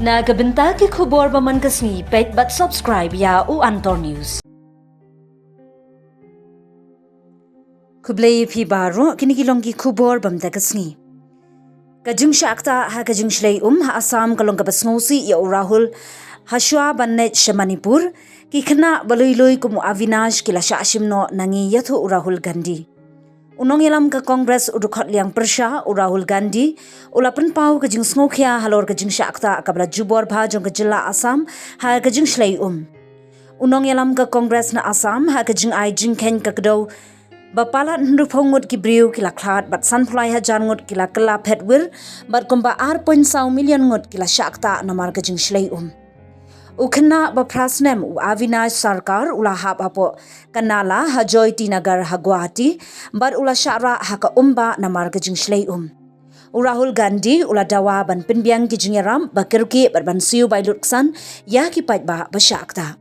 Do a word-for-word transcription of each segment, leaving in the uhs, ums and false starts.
Na ka bynta ki khubor ba man ka sngi, peit bad subscribe ïa u Antor News. Khublei phi baroh, kine ki long ki khubor ba mynta ka sngi. Ka jingshah ktah ha ka jingshlei um ha Assam ka long kaba sngewsih ïa u Rahul. Hashwa ban leit sha Manipur, ki khynnah ba lui lui kum u Avinash ki la shah shim noh na ngi, ïathuh u Rahul Gandhi. U nongïalam ka Congress u dkhot liang pyrshah, u Rahul Gandhi, u la pynpaw ka jingsngewkhia halor ka jingshah ktah kaba la jubor bha jong ka jylla Assam ha ka jingshlei um. U nongïalam ka Congress na Assam ha ka jingai jingkheiñ ka kdew ba palat hynriewphew ngut ki briew ki la khlad bad sanphew lai hajar ngut ki la kylla phet wir bad kumba ar point saw million ngut ki la shah ktah namar ka jingshlei um. U khynnah ba phra snem u Avinash Sarkar u la hap hapoh ka nala ha Jyoti Nagar ha Guwahati bad u la shah rah ha ka um bah namar ka jingshlei um. U Rahul Gandhi u la dawa ban pynbiang ki jingïarap ba kyrkieh bad ban siew bai lutksan ïa ki paidbah ba shah ktah.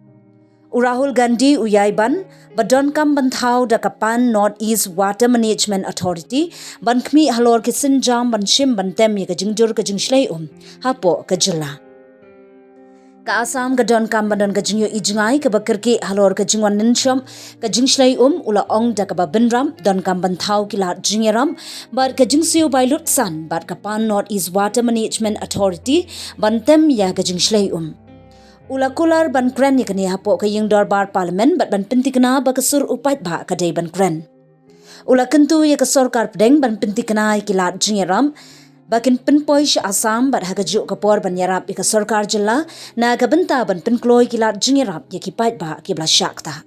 U Rahul Gandhi u ïai ban ba donkam ban thaw da ka Pan North East Water Management Authority ban khmih halor ki sienjam ban shim ban tem ïa ka jingdur ka jingshlei um hapoh ka jylla. Ka Assam ka donkam ban don ka jingïohi jngai kaba kyrkieh halor ka jingwan lynshop ka jingshlei um, u la ong da kaba bynrap donkam ban thaw ki lad jingïarap bad ka jingsiew bai lutksan bad ka Pan North East Water Management Authority ban tem ïa ka jingshlei um. U la kular ban kren ïa kane hapoh ka ïing dorbar Parliament bad ban pyntikna ba ka sur u paidbah ka dei ban kren. U la kyntu ïa ka sorkar pdeng ban pyntikna ïa ki lad jingïarap ba kin pynpoi sha Assam bad ha kajuh ka por ban ïarap ïa ka sorkar jylla na ka bynta ban pynkloi ki lad jingïarap ïa ki paidbah kiba la shah ktah.